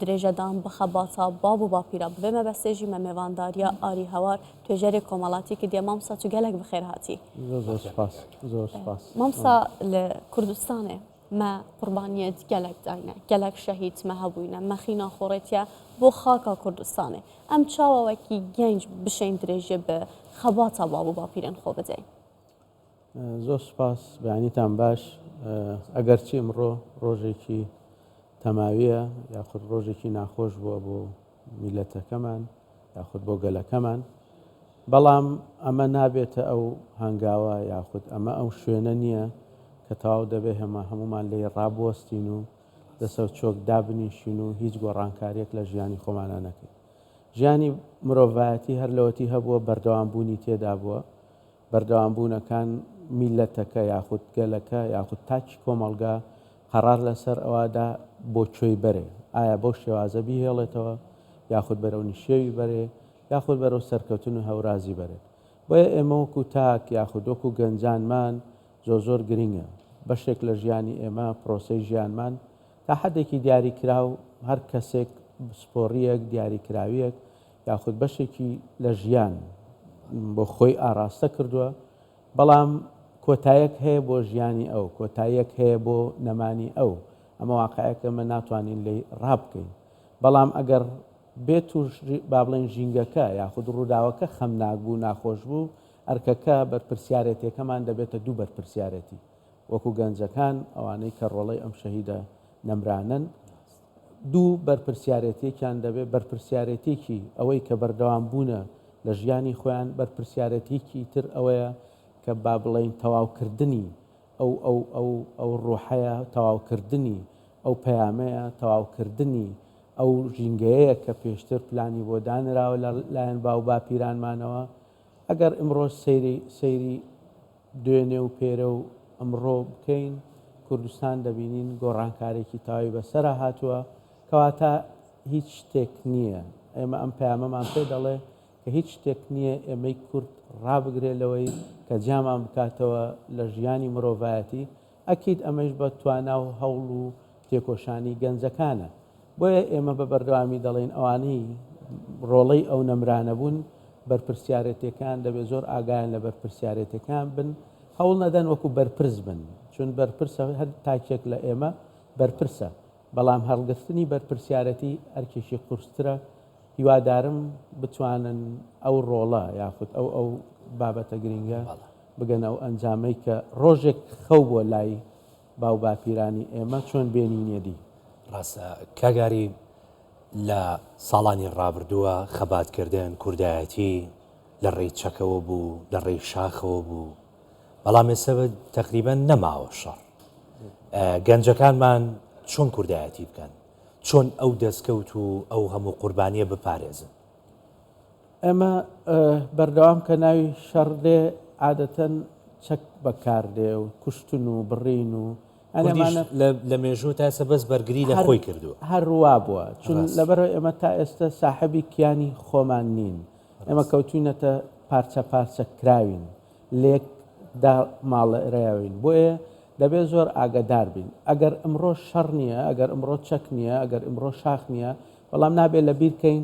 درێژەدان بە خەباتا باب و باپیرا. بڤێ مەبەستێ ژی مە مێڤانداریا ئاری هەوار توێژەرێ کۆمەڵاتی کردیە. ماموستا تو گەلەک بخێر هاتی. زۆر زۆر سپاس زۆر سپاس. ماموستا لە کوردستانێ مە قوربانیەت گەلەک داینە، گەلەک شەهید مە هەبووینە، مە خینا خۆڕێتیە بۆ خاکا کوردستانێ. ئەم چاوە وەکی گەنج بشەین درێژیە بە خەباتا باب و باپیرێن خۆ بدەین؟ زۆر سپاس، بەیانیتان باش. ئەگەرچی ئمڕۆ ڕۆژێکی تەماویە یاخود ڕۆژێکی ناخۆش بووە بۆ میلەتەکەمان یاخود بۆ گەلەکەمان. بەڵام ئەمە نابێتە ئەو هەنگاوە یاخود ئەمە ئەو شوێنە نییە کە تەواو دەبێ هەمە هەموومان لێی ڕابوەستین و دەسەو چۆک دابنیشین و هیچ گۆڕانکاریەک لە ژیانی خۆمانا نەکەین. ژیانی مرۆڤایەتی هەر لەوەتی هەبووە بەردەوام بوونی تێدا بووە، بەردەوام بوونەکان میللەتەکە یاخود گەلەکە یاخود تاکی کۆمەڵگا قەڕار لەسەر ئەوەدا بۆ کوێی بەرێ، ئایا بەو شێوازە بیهێڵێتەوە یاخود بەرەو نشێوی بەرێ یاخود بەرەو سەرکەوتن و هەورازی بەرێت. بۆیە ئێمە وەکو تاک یاخود وەکو گەنجانمان زۆر زۆر گرینگە بەشێک لە ژیانی ئێمە پرۆسەی ژیانمان تا حەدێکی دیاریکراو هەر کەسێک پسپۆڕییەک دیاریکراوییەک یاخود بەشێکی لە ژیان بۆ خۆی ئاڕاستە کردووە، بەڵام کۆتایەک هەیە بۆ ژیانی ئەو، کۆتاییەک هەیە بۆ نەمانی ئەو، ئەمە واقعێکە ئێمە ناتوانین لێی ڕابکەین، بەڵام ئەگەر بێتو با بڵێین ژینگەکە یاخود ڕووداوەکە خەمناک بوو، ناخۆش بوو، ئەرکەکە، بەرپرسیارێتیەکەمان دەبێتە دوو بەرپرسیارێتی. وەکو گەنجەکان، ئەوانەی کە ڕۆڵەی ئەم شەهیدە نەمرانەن، دوو بەرپرسیارێتیەکیان دەبێت، بەرپرسیارێتیەکی ئەوەی کە بەردەوام بوونە لە ژیانی خۆیان، بەرپرسیارێتیەکی تر ئەوەیە کە با بڵێین تەواوکردنی ئەو ئەو ئەو ئەو ڕوحەیە، تەواوکردنی ئەو پەیامەیە، تەواوکردنی ئەو ژینگەیەیە کە پێشتر پلانی بۆ دانراوە لە لایەن باو باپیرانمانەوە. ئەگەر ئمڕۆ سەیری سەیری دوێنێ و پێرە و ئەمڕۆ بکەین کوردستان دەبینین گۆڕانکارێکی تەواوی بەسەرا هاتووە، کەواتە هیچ شتێک نییە ئێمە ئەم پەیامەمان پێ دەڵێ کە هیچ شتێک نییە ئێمەی کورد ڕابگرێ لەوەی کە جیامان بکاتەوە لە ژیانی مرۆڤایەتی، ئەکید ئەمەیش بە توانا و هەوڵ و تێکۆشانی گەنجەکانە. بۆیە ئێمە بە بەردەوامی دەڵێین ئەوانەی ڕۆڵەی ئەو نەمرانە بوون بەرپرسیارێتیەکان دەبێت زۆر ئاگایان لە بەرپرسیارێتیەکان بن، هەوڵ نەدەن وەکو بەرپرس بن، چون بەرپرسە هەر تاکێک لە ئێمە بەرپرسە، بەڵام هەڵگرتنی بەرپرسیارێتی ئەرکێکی قورسترە، هیوادارم بتوانن ئەو ڕۆڵە یاخود ئەو ئەو بابەتە گرینگە بگەنە ئەو ئەنجامەی کە ڕۆژێک خەو بووە لای باوباپیرانی ئێمە چۆن بێنینە دی. ڕاستە کاک ئاری لە ساڵانی ڕابردووە خەباتکردن کوردایەتی لە ڕێی چەکەوە بوو لە ڕێی شاخەوە بوو بەڵام ئێستا بە تەقریبەن نەماوە شەڕ گەنجەکانمان چۆن کوردایەتی بکەن چۆن ئەو دەستکەوت و ئەو هەموو قوربانیە بپارێزن؟ ئێمە بەردەوام کە ناوی شەڕ دێ عادەتەن چەک بەکار دێ و کوشتن و بڕین و کوردیش لە مێژوو تا ئێستا بەس بەرگری لە خۆی کردووە. هەر وا بووە چون لەبەرئەوەی ئێمە تا ئێستا ساحێبی کیانی خۆمان نین ئێمە کەوتوینەتە پارچە پارچە کراوین لێک داماڵراوین بۆیە دەبێت زۆر ئاگەدار بین ئەگەر ئمڕۆ شەڕ نییە ئەگەر ئمڕۆ چەک نییە ئەگەر ئمڕۆ شاخ نییە بەڵام نابێت لەبیر کەین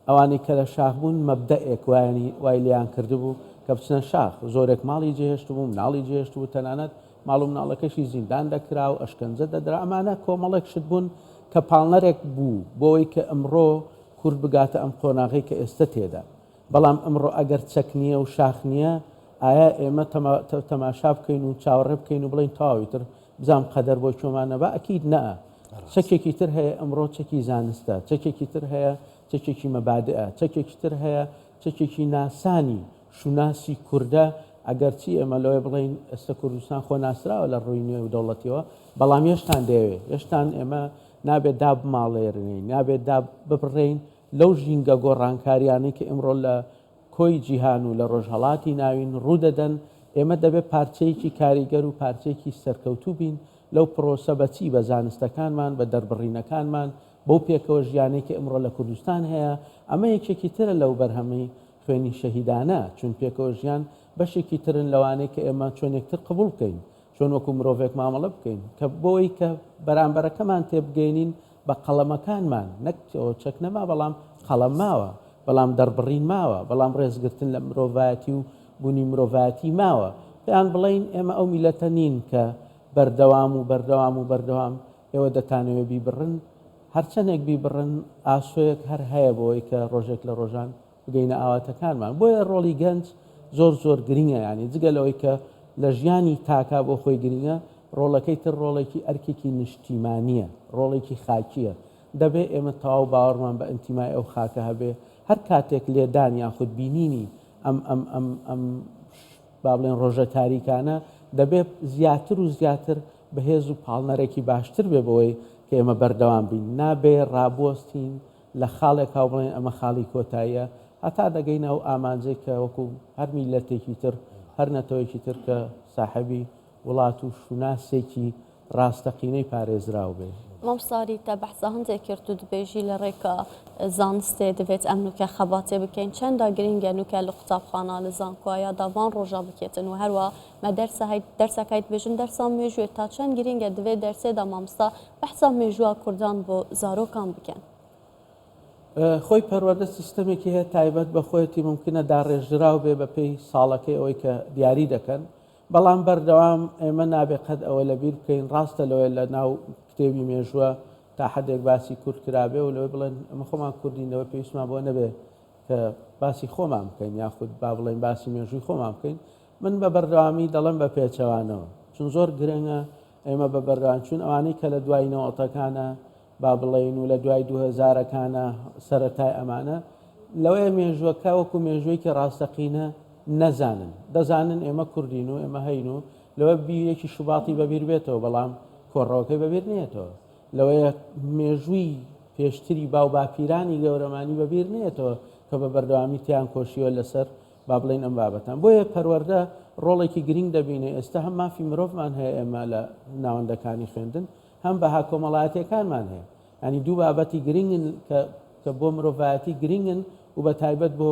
ئەوانەی کە لە شاخ بوون مەبدەئێک وایانی وای لێیان کردبوو کە بچنە شاخ، زۆرێک ماڵی جێهێشتبوو، مناڵی جێهێشتبوو، تەنانەت ماڵ و مناڵەکەشی زیندان دەکرا و ئەشکەنجە دەدرا، ئەمانە کۆمەڵێک شت بوون کە پاڵنەرێک بوو بۆوەی کە ئمڕۆ کورد بگاتە ئەم قۆناغەی کە ئێستە تێدا. بەڵام ئمڕۆ ئەگەر چەک نییە و شاخ نییە، ئایا ئێمە تەماشا بکەین و چاوەڕێ بکەین و بڵێین تەواو ئیتر بزانم قەدەر بۆ کوێمان نەبا؟ ئەکید نا. چەکێکی تر هەیە ئەمڕۆ چەکی زانستە، چەکێکی تر هەیە چەکێکی مەبادئە، چەکێکی تر هەیە چەکێکی ناسانی شوناسی کوردە، ئەگەرچی ئێمە لەوەی بڵێین ئێستا کوردستان خۆ ناسراوە لە ڕووی نێودەوڵەتیەوە، بەڵام یەشتان دەیەوێ، یەشتان ئێمە نابێت دابماڵێرنین، نابێت داببڕێین لەو ژینگە گۆڕانکاریانەی کە ئیمڕۆ لە کۆی جیهان و لە ڕۆژهەڵاتی ناوین ڕوودەدەن، ئێمە دەبێت پارچەیەکی کاریگەر و پارچەیەکی سەرکەوتوو بین لەو پرۆسە بە چی؟ بە زانستەکانمان، بە دەربڕینەکانمان، بەو پێکەوە ژیانەی کە ئیمڕۆ لە کوردستان هەیە، ئەمە یەکێکی ترە لەو بەرهەمەی خوێنی شەهیدانە، چون پێکەوە ژیان بەشێکی ترن لەوانەی کە ئێمە چۆن یەکتر قبوڵ بکەین، چۆن وەکو مرۆڤێک مامەڵە بکەین، کە بۆی کە بەرامبەرەکەمان تێبگەینین بە قەڵەمەکانمان، نەک چەک نەما بەڵام قەڵەم ماوە، بەڵام دەربڕین ماوە، بەڵام ڕێزگرتن لە مرۆڤایەتی و بوونی مرۆڤایەتی ماوە، پێیان بڵێین ئێمە ئەو میللەتە نین کە بەردەوام و بەردەوام و بەردەوام ئێوە دەتانەوێ بیبڕن، هەرچەندێک بیبڕن ئاسۆیەک هەر هەیە بۆی کە ڕۆژێک لە ڕۆژان بگەینە ئاواتەکانمان. بۆیە ڕۆڵی گەنج زۆر زۆر گرینگە، یانی جگە لەوەی کە لە ژیانی تاکا بۆ خۆی گرینگە، ڕۆڵەکەی تر ڕۆڵێکی ئەرکێکی نیشتیمانییە، ڕۆڵێکی خاکییە. دەبێ ئێمە تەواو باوەڕمان بە ئینتیمای ئەو خاکە هەبێ. هەر کاتێک لێدان یاخود بینینی. ئەم ئەم ئەم ئەم با بڵێن ڕۆژە تاریکانە دەبێت زیاتر و زیاتر بەهێز و پاڵنەرێکی باشتر بێ بەوەی کە ئێمە بەردەوام بین نابێ ڕابوەستین لە خاڵێکا و بڵێن ئەمە خاڵی کۆتاییە هەتا دەگەینە ئەو ئامانجەی کە وەکو هەر میللەتێکی تر هەر نەتەوەیەکی تر کە ساحێبی وڵات و شوناسێکی ڕاستەقینەی پارێزراو بێ. مامۆستا ریتا بەحسا هەندێک کرد و دبێژی لە ڕێکا زانستێ دڤێت ئەم نوکە خەباتێ بکەین چەندا گرینگە نوکە لە قوتابخانا لە زانکۆا یا دا ڤان ڕۆژا بکێتن و هەروا مە دەرسە هەیت دەرسەک هەیت بێژن دەرسا مێژوێ تا چەند گرینگە دڤێ دەرسێ دا مامۆستا بەحسا مێژووا کوردان بۆ زارۆکان بکەن. خۆی پەروەردە سیستەمێکی هەیە تایبەت بە خۆیەتی مومکینە داڕێژراو بێ بە پێی ساڵەکەی ئەوەی کە دیاری دەکەن بەڵام بەردەوام ئێمە نابێ قەت ئەوە لەبیر بکەین ڕاستە لەوەی لە ناو کتێبی مێژووە تا حدێک باسی کورد کرابێ و لەوەی بڵێن ئەمە خۆمان کوردین لەوەی پێویستمان بۆ نەبێ کە باسی خۆمان بکەین یاخود با بڵێن باسی مێژووی خۆمان بکەین من بە بەردەوامی دەڵێم بە پێچەوانەوە چون زۆر گرنگە ئێمە بە بەردەوام چون ئەوانەی کە لە دوای نەوەتەکانە با بڵێین و لە دوای دووهەزارەکانە سەرەتای ئەمانە لەوەیە مێژووەکە وەکو مێژوویەکی ڕاستەقینە نەزانن دەزانن ئێمە کوردین و ئێمە هەین و لەوە بیرێکی شوباتی بەبیر بێتەوە بەڵام کۆڕەوەکەی بەبیر نێتەوە لەوەیە مێژووی پێشتری باو باپیرانی گەورەمانی بەبیر نێتەوە کە بە بەردەوامی تیان کۆشیوە لەسەر با بڵێین ئەم بابەتان. بۆیە پەروەردە ڕۆڵێکی گرینگ دەبینێ، ئێستا هەم مافی مرۆڤمان هەیە ئێمە لە ناوەندەکانی خوێندن، هەم بەها کۆمەڵایەتیەکانمان هەیە. یانی دوو بابەتی گرینگن کە کە بۆ مرۆڤایەتی گرینگن و بە تایبەت بۆ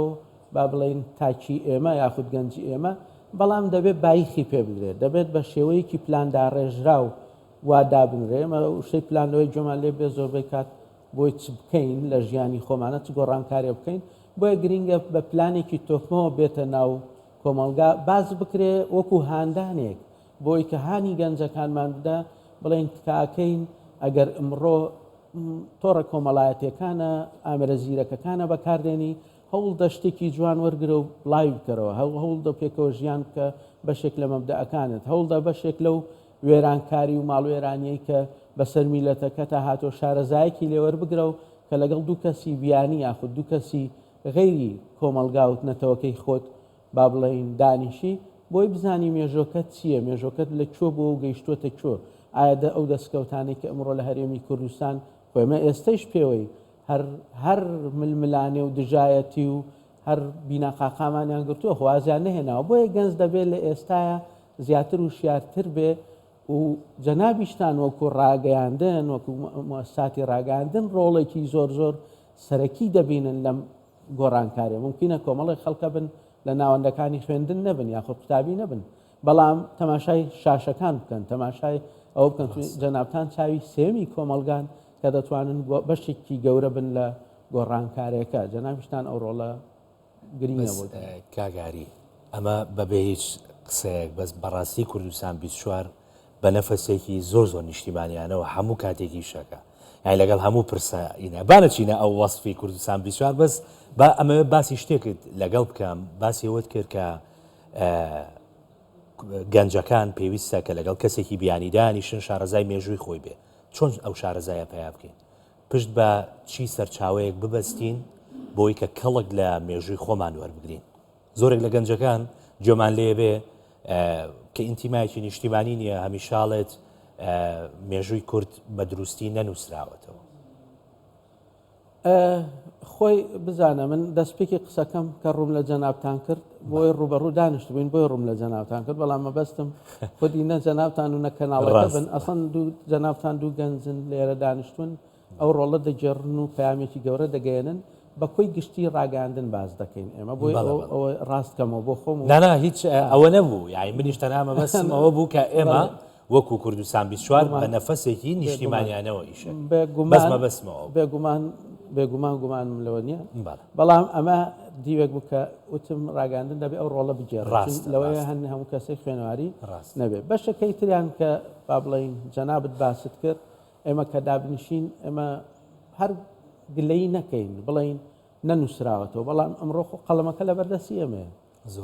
با بڵێین تاکی ئێمە یاخود گەنجی ئێمە، بەڵام دەبێت بایخی پێ بدرێت، دەبێت بە شێوەیەکی پلانداڕێژراو وا دابنرێ. ئێمە وشەی پلان لەوەی گوێمان لێ بێ زۆربەی کات بۆی چ بکەین لە ژیانی خۆمانە چ گۆڕانکارێ بکەین بۆیە گرینگە بە پلانێکی تۆکمەوە بێتە ناو کۆمەڵگا باس بکرێ وەکو هاندانێک بۆی کە هانی گەنجەکانمان بدا بڵێن تکاکەین ئەگەر ئمڕۆ تۆڕە کۆمەڵایەتیەکانە ئامرە زیرەکەکانە بەکاردێنی هەوڵدە شتێکی جوان وەرگرە و بڵاوی بکەرەوە هەوڵدە پێکەوە ژیان بکە بەشێک لە مەبدەئەکانت هەوڵدە بەشێک لەو وێرانکاری و ماڵوێرانیەی کە بەسەر میللەتەکەتا هاتووە شارەزایەکی لێوەربگرە و کە لەگەڵ دوو کەسی بیانی یاخود دوو کەسی غەیری کۆمەڵگا و نەتەوەکەی خۆت با بڵێین دانیشی بۆی بزانی مێژۆکەت چییە مێژۆکەت لە کوێ بووە و گەیشتووەتە کوێ ئایا دە ئەو دەستکەوتانەی کە ئمڕۆ لە هەرێمی کوردستان خۆ ئێمە ئێستەیش پێوەی هەر هەر ململانێ و دژایەتی و هەر بیناقاقامانیان گرتووە خۆ وازیان نەهێناوە بۆیە گەنج دەبێت لە ئێستایا زیاتر وشیارتر بێ و جەنابیشتان وەکو ڕاگەیاندن وەکو موسساتی ڕاگەیاندن ڕۆڵێکی زۆر زۆر سەرەکی دەبینن لەم گۆڕانکاریە ممکنە کۆمەڵێک خەڵکە بن لە ناوەندەکانی خوێندن نەبن یاخود قوتابی نەبن بەڵام تەماشای شاشەکان بکەن تەماشای ئەوە بکەن جەنابتان چاوی سێمی کۆمەڵگان کە دەتوانن بەشێکی گەورە بن لە گۆڕانکارێکە جەنابیشتان ئەو ڕۆڵە گرینگە بۆ کاک ئاری ئەمە بەبێ هیچ قسەیەک بەس بەڕاستی کوردستان 24 بە نەفەسێکی زۆر زۆر نیشتیمانیانەوە هەموو کاتێکی شەکە یانی لەگەڵ هەموو پرسە ئینە با نەچینە ئەو وەسفی کوردستان 24 بەس با ئەمەوێ باسی شتێکت لەگەڵ بکەم باسی ئەوەت کرد کە گەنجەکان پێویستە کە لەگەڵ کەسێکی بیانی دانیشن شارەزای مێژووی خۆی بێ چۆن ئەو شارەزایە پەیا بکەین پشت بە چی سەرچاوەیەک ببەستین بۆی کە کەڵک لە مێژووی خۆمان وەربگرین؟ زۆرێک لە گەنجەکان گوێمان لێ بێ کە ئینتیمایەکی نیشتیمانی نییە هەمیشاڵێت مێژووی کورد بە دروستی نەنووسراوەتەوە. خۆی بزانە من دەستپێکی قسەکەم کە ڕووم لە جەنابتان کرد بۆی ڕوبەڕوو دانیشت بووین بۆی ڕووم لە جەنابتان کرد بەڵام مەبەستم خودی نە جەنابتان و نە کەناڵەکە بن ئەسڵەن دوو جەنابتان دوو گەنجن لێرە دانیشتون ئەو ڕۆڵە دەگێڕن و پەیامێکی گەورە دەگەیەنن بە کۆی گشتی ڕاگەیاندن باس دەکەین ئێمە بۆی ئەوە ڕاست کەمەوە بۆ خۆم نانا هیچ ئەوە نەبوو یانی منیش تەنها مەبەستم ئەوە بوو کە ئێمە وەکو کوردستان 24 بە نەفەسێکی نیشتیمانیانەوە ئیشە بەس مەبەستمەوە بێگومان بێگومان گومانم لەوە نییە بەڵام ئەمە دیوێک بوو کە وتم ڕاگەاندن دەبێ ئەو ڕۆڵە بگێڕ لەوەیە هەن هەموو کەسێک خوێنەواری نەبێ بەشەکەی تریان کە با بڵین جەنابت باست کرد ئێمە کە دابنیشین ئێمە هەر گلەی نەکەین بڵین نەنووسراوەتەوە بەڵام ئەمڕۆ خۆ قەڵەمەکە لەبەردەستی ئێمەیە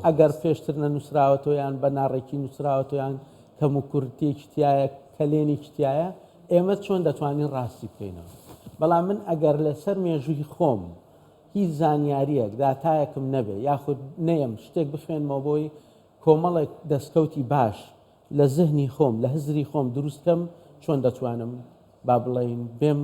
ئەگەر پێشتر نەنووسراوەتەوە یان بە ناڕێکی نووسراوەتەوە یان کەم و کورتیەکی تایە کەلێنێکی تایە ئێمە چۆن دەتوانین ڕاستی بکەینەوە بەڵام من ئەگەر لەسەر مێژووی خۆم. هیچ زانیاریەک داتایەکم نەبێ یاخود نەیەم شتێک بخوێنمەوە بۆی کۆمەڵێک دەستکەوتی باش لە زهنی خۆم لە هزری خۆم دروست کەم چۆن دەتوانم با بڵێین بێم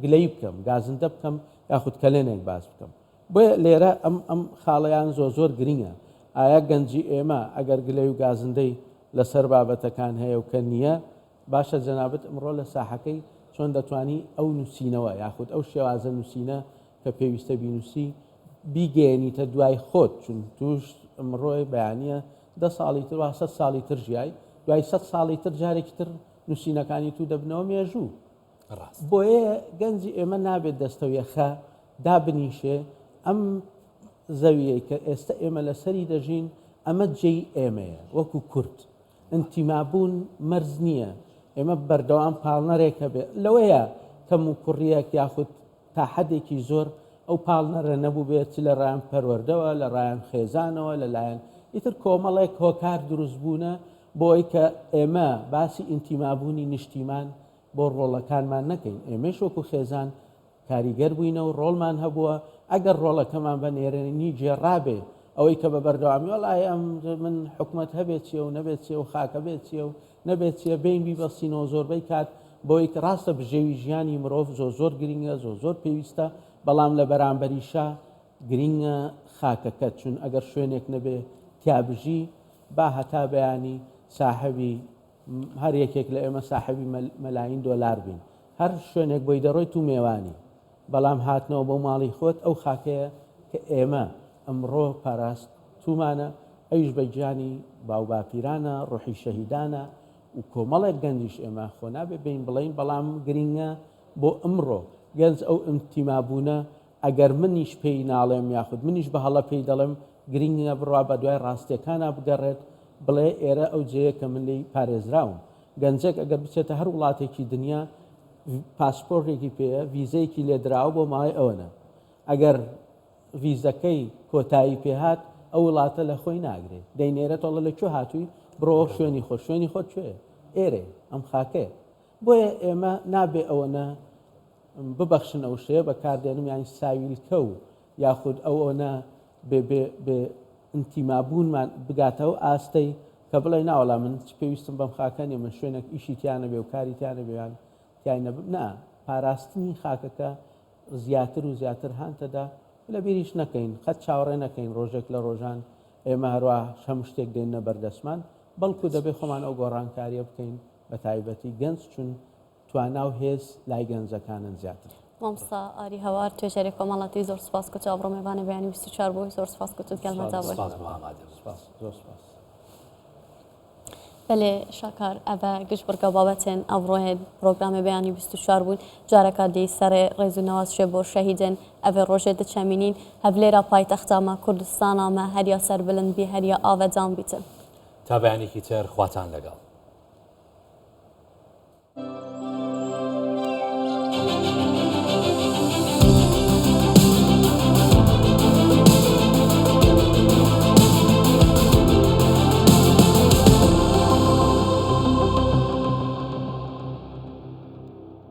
گلەیی بکەم گازندە بکەم یاخود کەلێنێک باس بکەم بۆیە لێرە ئەم ئەم خاڵەیان زۆر زۆر گرینگە ئایا گەنجی ئێمە ئەگەر گلەی و گازندەی لەسەر بابەتەکان هەیە و کە نییە باشە جەنابت ئمڕۆ لە ساحەکەی چۆن دەتوانی ئەو نووسینەوە یاخود ئەو شێوازە نووسینە کە پێویستە بینووسی بیگەیەنیتە دوای خۆت چون توش ئمڕۆی بەیانە دە ساڵی تر وا سە ساڵی تر ژیای دوای سە ساڵی تر جارێکی تر نووسینەکانی تو دەبنەوە مێژوو بۆیە گەنجی ئێمە نابێت دەستەویەخە دابنیشێ ئەم زەویەی کە ئێستا ئێمە لەسەری دەژین ئەمە جێی ئێمەیە وەکو کورد ئینتیمابوون مەرج نییە ئێمە بەردەوام پاڵنەرێک هەبێ لەوەیە کەموکوڕییەک یاخود تا حەدێکی زۆر ئەو پاڵنەرە نەبووبێت چ لە ڕایان پەروەردەوە لە ڕایان خێزانەوە لە لایەن ئیتر کۆمەڵێک هۆکار دروست بوونە بۆ ئەوەی کە ئێمە باسی ئینتیمابوونی نیشتیمان بۆ ڕۆڵەکانمان نەکەین ئێمەیش وەکو خێزان کاریگەر بووینە و ڕۆڵمان هەبووە، ئەگەر ڕۆڵەکەمان بە نێرێنی گێڕابێ، ئەوەی کە بە بەردەوامی وەڵاهی ئەم من حکومەت هەبێ چییە و نەبێ چییە و خاکە بێ چییە و نەبێ چییە، بێین بیبەستینەوە زۆربەی کات بەوەی کە ڕاستە بژێوی ژیانی مرۆڤ زۆر زۆر گرینگە، زۆر زۆر پێویستە، بەڵام لە بەرامبەریشا گرینگە خاکەکەت، چون ئەگەر شوێنێک نەبێ تیا بژی، با هەتا بەیانی ساحەبی هەر یەکێک لە ئێمە ساحێبی مەلاین دۆلار بین هەر شوێنێک بۆی دەڕۆی تو مێوانی بەڵام هاتنەوە بۆ ماڵی خۆت ئەو خاکەیە کە ئێمە ئەمڕۆ پاراستوومانە ئەویش بە گیانی باوباپیرانە ڕۆحی شەهیدانە و کۆمەڵێک گەنجیش ئێمە خۆ نابێ بین بڵین بەڵام گرینگە بۆ ئەمڕۆ گەنج ئەو ئینتیمابوونە ئەگەر منیش پێی ناڵێم یاخود منیش بە هەڵە پێی دەڵێم گرینگە بڕوا بە دوای ڕاستیەکانا بگەڕێت بڵێ ئێرە ئەو جێیە کە من لێی پارێزراوم. گەنجێک ئەگەر بچێتە هەر وڵاتێکی دنیا پاسپۆرتێکی پێیە ڤیزەیەکی لێ دراوە بۆ ماوەی ئەوەنە ئەگەر ڤیزەکەی کۆتایی پێهات ئەو وڵاتە لە خۆی ناگرێ دەینێرێتەوە لە کوێ هاتووی بڕۆ شوێنی خۆ شوێنی خۆت کوێیە ئێرەیە ئەم خاکەیە بۆیە ئێمە نابێ ئەوەنە ببەخشن ئەو شەیە بەکاردێنم یانی ساویلکە و یاخود ئەو ئەوەنە بێ بێ بێ ئینتیمابوونمان بگاتە ئەو ئاستەی کە بڵێ ناوەڵا من چ پێویستم بەم خاکە نیە من شوێنێک ئیشی تیا نەبێ و کاری تیا نەبێ یان تیای نەبم نا پاراستنی خاکەکە زیاتر و زیاتر هانتەدا لە بیریش نەکەین قەت چاوەڕێ نەکەین ڕۆژێک لە ڕۆژان ئێمە هەروە هەموو شتێک دێنە بەردەستمان بەڵکو دەبێ خۆمان ئەو گۆڕانکاریە بکەین بە تایبەتی گەنج چون توانا و هێز لای گەنجەکانن زیاتر. مامۆستا ئاری هەوار توێژەری کۆمەڵاتی زۆر سوپاس کە تو ئەمڕۆ مێوانێ بەیانی 24 بووی زۆر سوپاس کە تو گەلمەدا بووی. سپاس بۆ ئامادەبوون. سپاس زۆر سپاس. بەلێ شاکار ئەڤە گشت بڕگە بابەتێن ئەڤڕۆێ پرۆگرامێ بەیانی 24 بوون جارەکا دی سەرێ ڕێز و نەوازشێ بۆ شەهیدێن ئەڤێ ڕۆژێ دچەمینین هەڤلێرا پایتەختا مە کوردستانا مە هەریا سەربلند بی هەریا ئاڤەدان بیتن. تا بەیانێکی تر خواتان لەگەڵ.